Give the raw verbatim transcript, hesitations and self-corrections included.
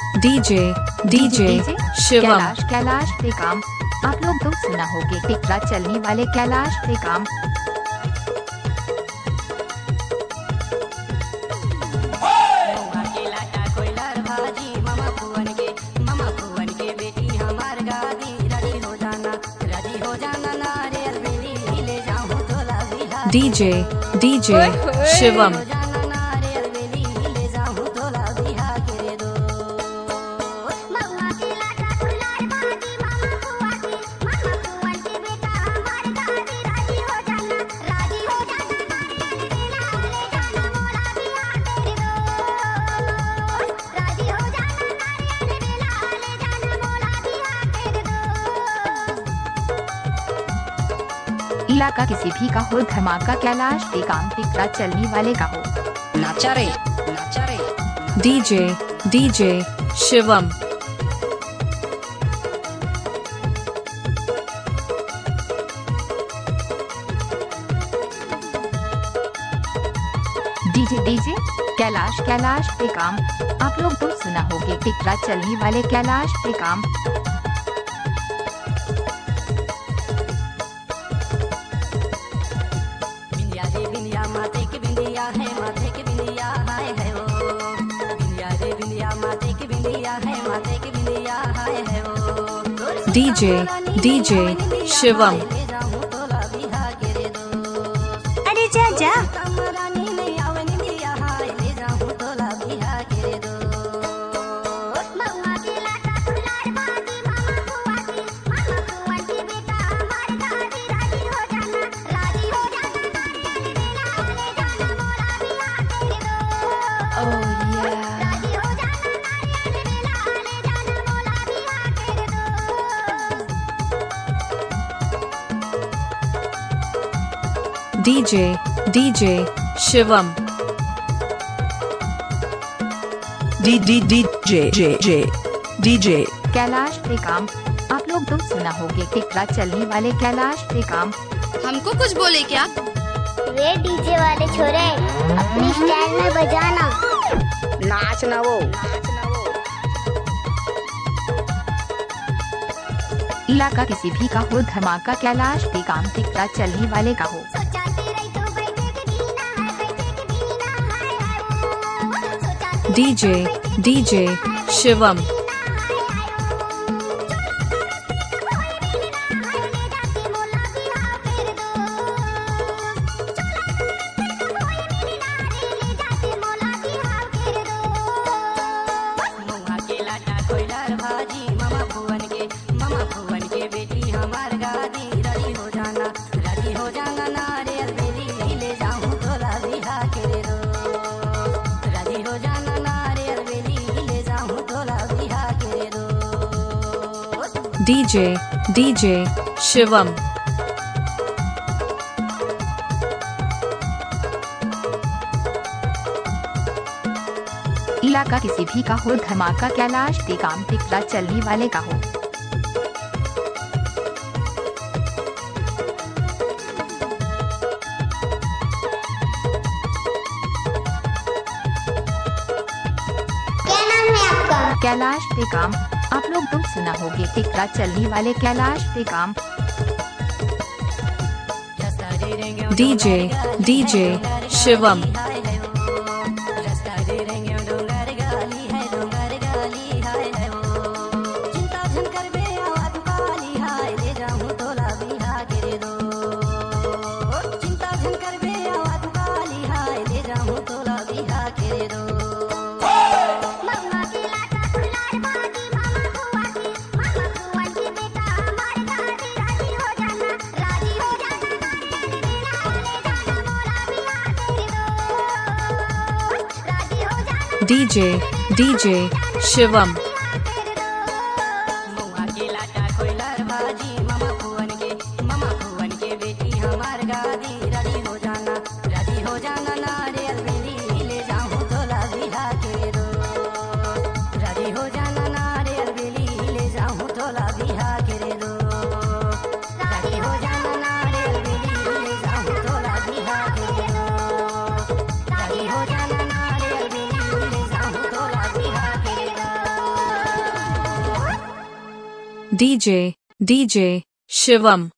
DJ DJ Shivam. Kailash, Kailash Tekam. आप लोग तो सुना होगे टिकरा चलनी वाले कैलाश टेकाम। DJ DJ Shivam. इलाका किसी भी का हो, धमाका कैलाश टेकाम टिकरा चलनी वाले का हो। नाचा रे, नाचा रे। DJ DJ Shivam. DJ DJ Kailash, Kailash Tekam. आप लोग तो सुना होगे टिकरा चलनी वाले कैलाश टेकाम। DJ DJ Shivam. अरे जा जा। DJ DJ Shivam. D D DJ J J DJ. Kailash Tekam. आप लोग तो सुना होगे टिकरा चलनी वाले कैलाश टेकाम। हमको कुछ बोले क्या? वे डीजे वाले छोरे, अपनी स्टाइल में बजाना। नाच ना वो। इलाका किसी भी का हो, धमाका कैलाश टेकाम टिकरा चलनी वाले का हो। DJ DJ Shivam. DJ DJ Shivam. इलाका किसी भी का हो, धमाका कैलाश टेकाम टिकरा चलनी वाले का हो। क्या नाम है आपका? कैलाश टेकाम। आप लोग तो सुना होगे टिकरा चलनी वाले Kailash Tekam. DJ DJ Shivam. DJ DJ Shivam. DJ, DJ, Shivam,